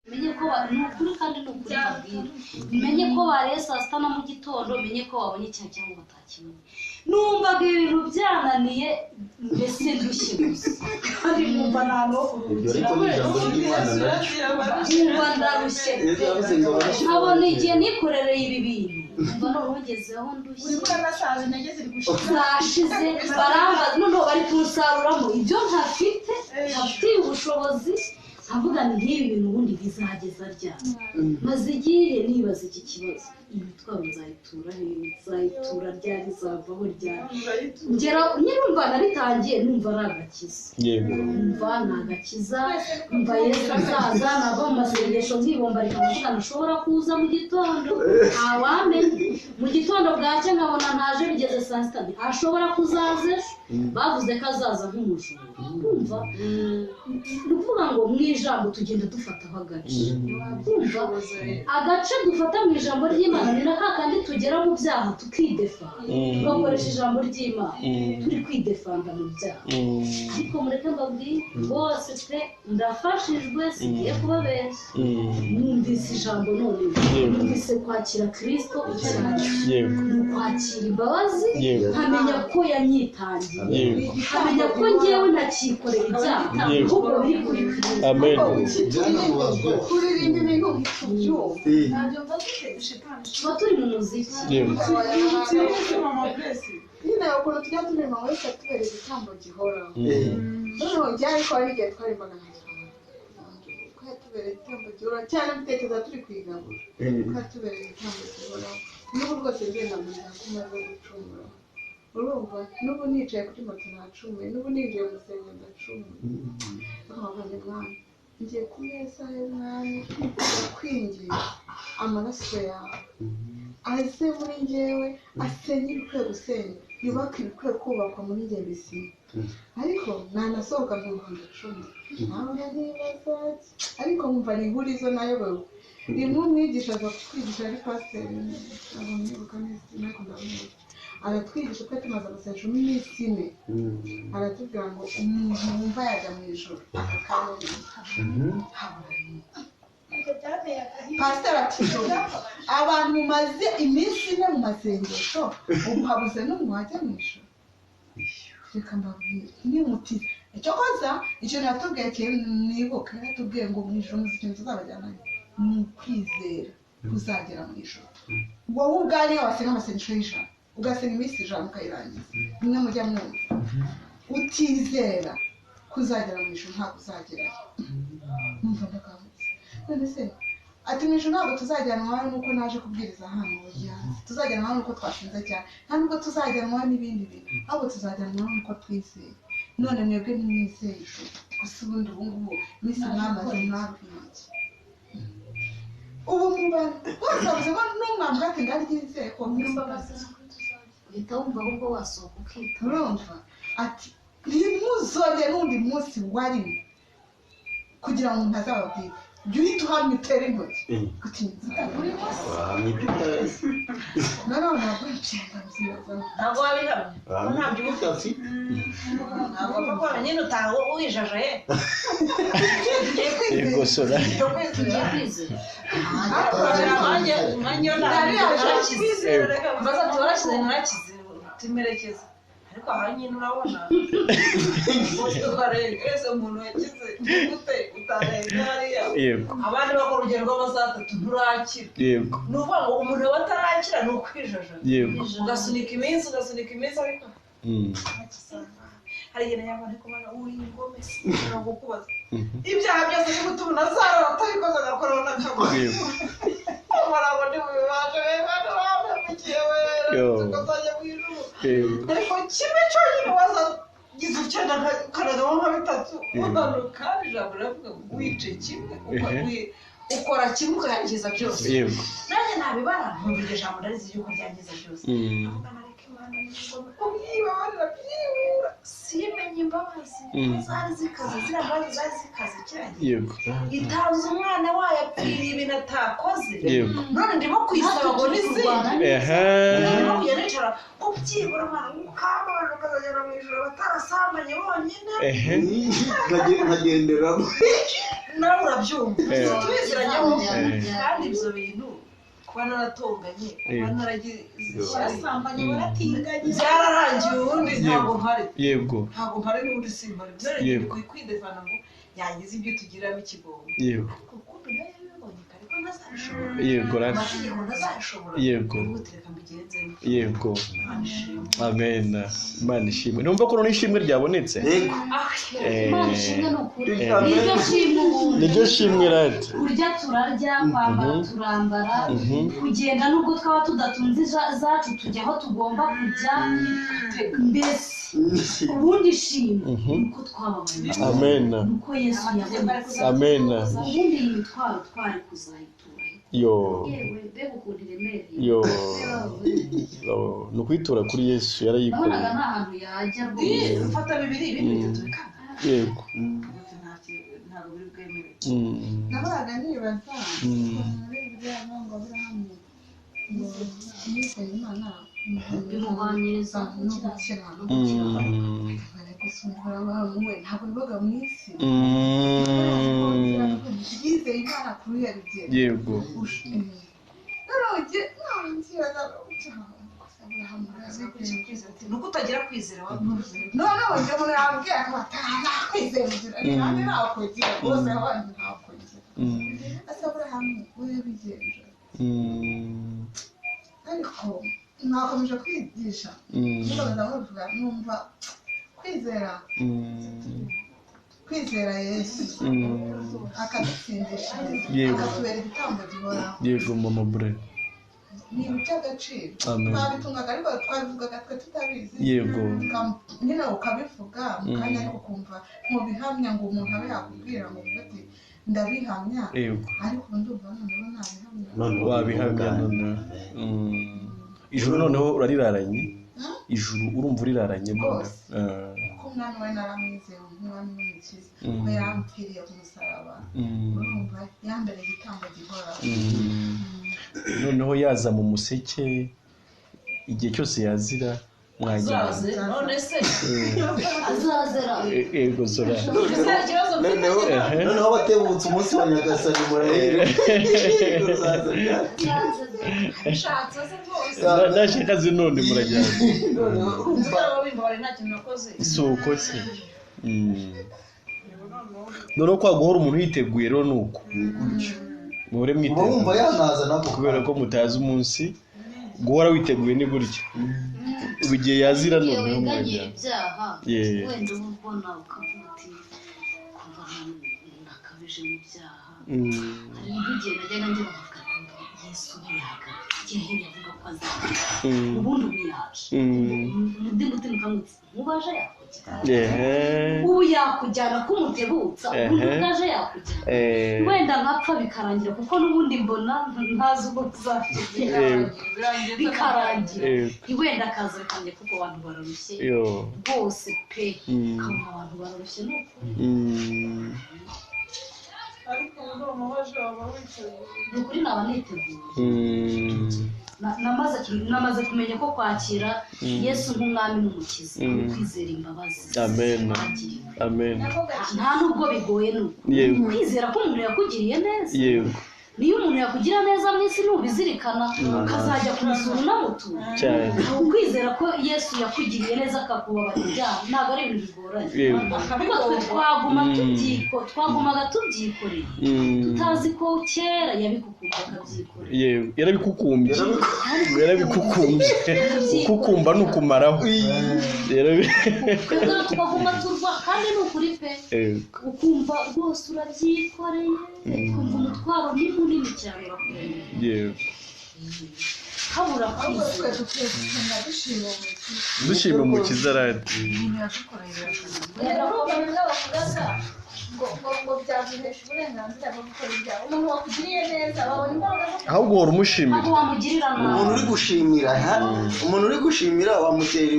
Menye ko ni ukuri kandi ni ukuri babwira, menye ko bariye saa sita na mu gitondo, menye ko babonye icyaha cyangwa batakibonye. Numvaga ibintu byananiye, mbese ndushye gusa, kandi nkumva nta no Ibyo ariko ni ijambo ry'Imana naryo. Nkumva ndarushye, Yesu yavuze ngo barushye. Nkabona igihe nikorereye ibi bintu, nkumva noneho ngezeho ndushye. Urimo uranasaza, intege ziri gushira. Zashize, barambaza, noneho bari kunsaruramo ibyo ntafite, ntafitiye ubushobozi. Nkavuga nti nk'ibi bintu ubundi bizageza ryari? Maze igihe nibaza iki kibazo: iyi mitwaro nzayitura he? Nzayitura ryari? Izavaho ryari? Ngera nyirumva naritangiye, numva ari agakiza. Numva ni agakiza, numva Yesu azaza, nava mu masengesho nkibombarika, nkavuga nashobora kuza mu gitondo, ntawamenya. Mu gitondo bwacye nkabona ntaje, bigeze saa sita nti ashobora kuzaza ejo, bavuze ko azaza nk'umujura. Kumva ni ukuvuga ngo mu ijambo tugenda dufataho agace. Kumva agace dufata mu ijambo ry'Imana ni na kandi tugera mu byaha tukidefanda, tugakoresha ijambo ry'Imana turi kwidefanda mu byaha. Ariko mureke mbabwire rwose pe, ndafashijwe, sigiye kubabeshya. Numvise ijambo none, numvise kwakira Kirisito icyo ari cyo. Ni ukwakira imbabazi, nkamenya ko yanyitangiye, nkamenya ko ngewe ntakikorera ibyaha, ahubwo biri kuri Kirisito. Amen. Kuririmba ibintu ntitubyumva. Tuba turi mu muziki. Nyine ukuntu tujya turirimba ngo Yesu atubereye igitambo gihoraho. Noneho njye ariko hari igihe twarimbaga nkagira ngo ko yatubereye igitambo gihoraho cyane, mbitekereza turi kwigabura ko yatubereye igitambo gihoraho. N'ubu rwose ngenda menya ko umaze gucumura, urumva n'ubu nicaye kuri moto nacumuye, n'ubu ninjiye mu rusengero ndacumuye. Nkabona Mwami, ngiye ku meza y'Umwami, ndakwinginga amaraso yawe aze muri njyewe, asenye ibikwiye gusenya, yubake ibikwiye kubakwa muri njye bizima. Ariko nanasohoka nkumva ndacumuye, ntabwo nkibaza, ariko nkumva ni ihurizo nayobewe. Rimwe umwigisha aza kutwigisha, ari pasiteri, ntabwo mwibuka neza ariko ndamwibuka, aratwigisha, twari tumaze amasengesho iminsi 4, aratubwira ngo umuntu wumva yajya mu ijoro aka kanya habura n'umwe. Pasiteri ati: "Abantu mumaze iminsi 4 mu masengesho, ubu habuze n'umuntu wajya mu ijoro? Reka mbabwire, nimutiza icyo koza." Ikintu yatubwiye kintu mwibuka, yaratubwiye ngo mu ijoro muzi ikintu tuzabajyanayo ni ukwizera kuzagera mu ijoro. Wowe ubwawe niyo wasenga amasengesho y'100, ugasenga iminsi 100 ukayirangiza, bimwe mujya mwumva, utizera kuzagera mu ijoro ntabwo uzagerayo. Numva ndakavutse. None se ati mu ijoro ntabwo tuzajyanwa nuko naje kubwiriza hano, oya, tuzajyanwa nuko twashinze cyane, nta nubwo tuzajyanwa n'ibindi bintu, ahubwo tuzajyanwa nuko twizeye. None mwebwe ntimwizeye ijuru gusa? Ubundi ubu ngubu iminsi mwamaze mwabwiye iki? Ubu mu bantu bose bavuze ko n'umwambwa ati ndaryizeye ko Uhita wumva ahubwo wasohoka ukita. Urumva ati ntimuzongere n'undi munsi warimo kugira ngo umuntu azababwire, jya uhita uhamya utere intoki uti buri munsi. Wahamya ibyo utazi. Noneho ntabwo niciye ndabyibazaho. Ntabwo wabihamya. Wahamya ibyo udafite. Ntabwo wapfa kuhamya nyine, utaha wijajaye. Yego sora. Tugiye kwizera. Nanjye iyo narakize, mbaza ati warakize? Narakize, tumerekeze. Ariko aha nyine urabona ese umuntu wakize gute utarenga hariya? Abandi bakora urugendo rw'amasaha 3, nturakira. Ni ukuvuga ngo umuntu aba atarakira, ni ukwijaja. Ugasunika iminsi, ugasunika iminsi, ariko hari igihe yabona ariko Mana uri ingome, ntabwo kubaza ibyaha byose ni gute umuntu azarara atabikoze agakoraho n'akaguru? Ntabwo ndi bubibashe, bampemukiye we, tukazajya mu ijuru. Ariko kimwe cyonyine wazagize icyenda ukanagamo nka bitatu unanuka. Ijambo riravuga ngo wice kimwe, ukora kimwe ukayangiza byose. Nanjye nabibara nkumva iryo jambo ndarizi yuko ryangiza byose. Avuga nareka Imana n'ingome ubyibabarira byibura simenye imbabazi zari zikaze, ziriya mbabazi zari zikaze cyane. Itanze umwana wayo apfiriye ibintu. atakoze. None ndimo kuyisaba ngo n'izindi. Ndimo kujya nicara ko byibura abantu ukamba abantu bakazagera mu ijoro batarasambanye bonyine. Nkagenderamo. Nawe urabyumva. Tubiziranyeho kandi ibyo bintu kuba naratonganye, kuba naragize barasambanye baratinganye. Byararangiye ubundi ntabwo mpari. Yego. Ntabwo mpari n'ubundi simpari. None kwidefana ngo yagize ibyo tugiramo ikigongo. Yego. Kuko nayo yabibonye kare ko ntazabishobora. Yego rati. Amategeko ntazabishobora. Yego. Ubutereka mbigenze. Yego. Amen. Imana ishimwe. Numva ko none ishimwe ryabonetse. Yego. Imana ishimwe ni ukuri. Niryo shimwe ubundi. Niryo shimwe rati. Kurya turarya, kwambara turambara, kugenda nubwo twaba tudatunze zacu tujya aho tugomba kujya. Mbese ubundi shimwe nuko twababaye. Amen. Nuko Yesu yabonetse. Amen. Ubundi iyi mitwaro twari kuzayitura. Yo. Yewe mbega ukuntu iremereye. Yo. Ni ukwitura kuri Yesu yarayikoreye. Nabonaga nta hantu yajya rwose. Mfata bibiri ibindi bitatu bikanga. Yego. Ntabwo biri bwemere. Nahoraga nibaza muri Bibiliya ngo Aburahamu ngo yizeye Imana bimuhwanyiriza no gukiranuka. Ariko Aburahamu we ntabwo bibaga mu isi. Yizeye Imana kuri iyo rugero. Yego. Nuko utagira kwizera wabuze. Noneho njye umuntu yambwira ko ntakwizera ugira nanjye ntakugira rwose abandi ntakugira. Ese Aburahamu we yabigenje. Ariko nakomeje kwigisha nkomeza nkuvuga numva kwizera kwizera Yesu akadutsindisha akatubera igitambo gihoraho. Yego mama Bure. Ni iby'agaciro. Twabitungaga ariko twabivugaga twe tutabizi. Yego. Nyine ukabivuga mu kanya ariko ukumva ntubihamya ngo umuntu abe yakubwira ngo uvuge ati ndabihamya. Yego. Ariko ndumva noneho nabihamya. Wabihamya noneho. Ijuru noneho urariraranye. Ijuru urumva uriraranye rwose. Kuko umwami we naramwizeye nk'umwami w'umukiza ko yampfiriye ku musaraba. Urumva yambereye igitambo gihoraho. Noneho yaza mu museke igihe cyose yazira mwajyana. None se azazera. Yego zora. Noneho batebutse umunsi wa Nyagasani murahire. Nashaka zinone murajyana. Isuko se. Noneho kwa guhora umuntu yiteguye rero nuko. Muhore mwiteguye. Urumva yanaza nako kubera ko mutazi umunsi guhora witeguye ni gutya. Ubigiye yazira noneho mwajyana. Ibyaha wenda ubona ukavuga uti kuva nakabije mu byaha. Hari igihe najyaga ngira nkavuga Yesu ntiyagarutse igihe yavuga ko azaza ubundi ubu yaje. Undi mutima ukamutse nkubaje yakujyana. Ubu yakujyana kumutebutsa ubundi ubwaje yakujyana. Wenda nkapfa bikarangira kuko n'ubundi mbona ntazi ubwo tuzakigera bikarangira. Wenda akaza bikangira kuko abantu bararushye rwose pe. Ukabona abantu bararushye nuko. Ariko umubaje waba witeguye. Ni ukuri naba niteguye. Namaze kumenya ko kwakira Yesu nk'umwami n'umukiza kwizera imbabazi. Amen. Amen. Nta nubwo bigoye nuko. Kwizera ko umuntu yakugiriye neza. Yego. Niyo umuntu yakugira neza mu isi nubizirikana ukazajya kumusura unamutura. Kwizera ko Yesu yakugiriye neza akakubabarira ibyaha ntabwo ari ibintu bigoranye. Kuko twe twagumaga tubyikoreye tutazi ko kera yabikukumbye akabyikorera. Yego yarabikukumbye. Yarabikukumbye. Kukumba ni ukumaraho. Twebwe tukaguma turwa kandi ni ukuri pe. Ukumva rwose urabyikoreye ukumva umutwaro ni munini cyane urakuremera. Yego. Habura kwizera. Dushima umukiza rati. Ngo byaguhesha uburenganzira bwo gukora ibyaha. Umuntu wakugiriye neza babona imbaraga zo ahubwo uhora umushimira. Ntabwo wamugirira nabi. Umuntu uri gushimira, umuntu uri gushimira wamutera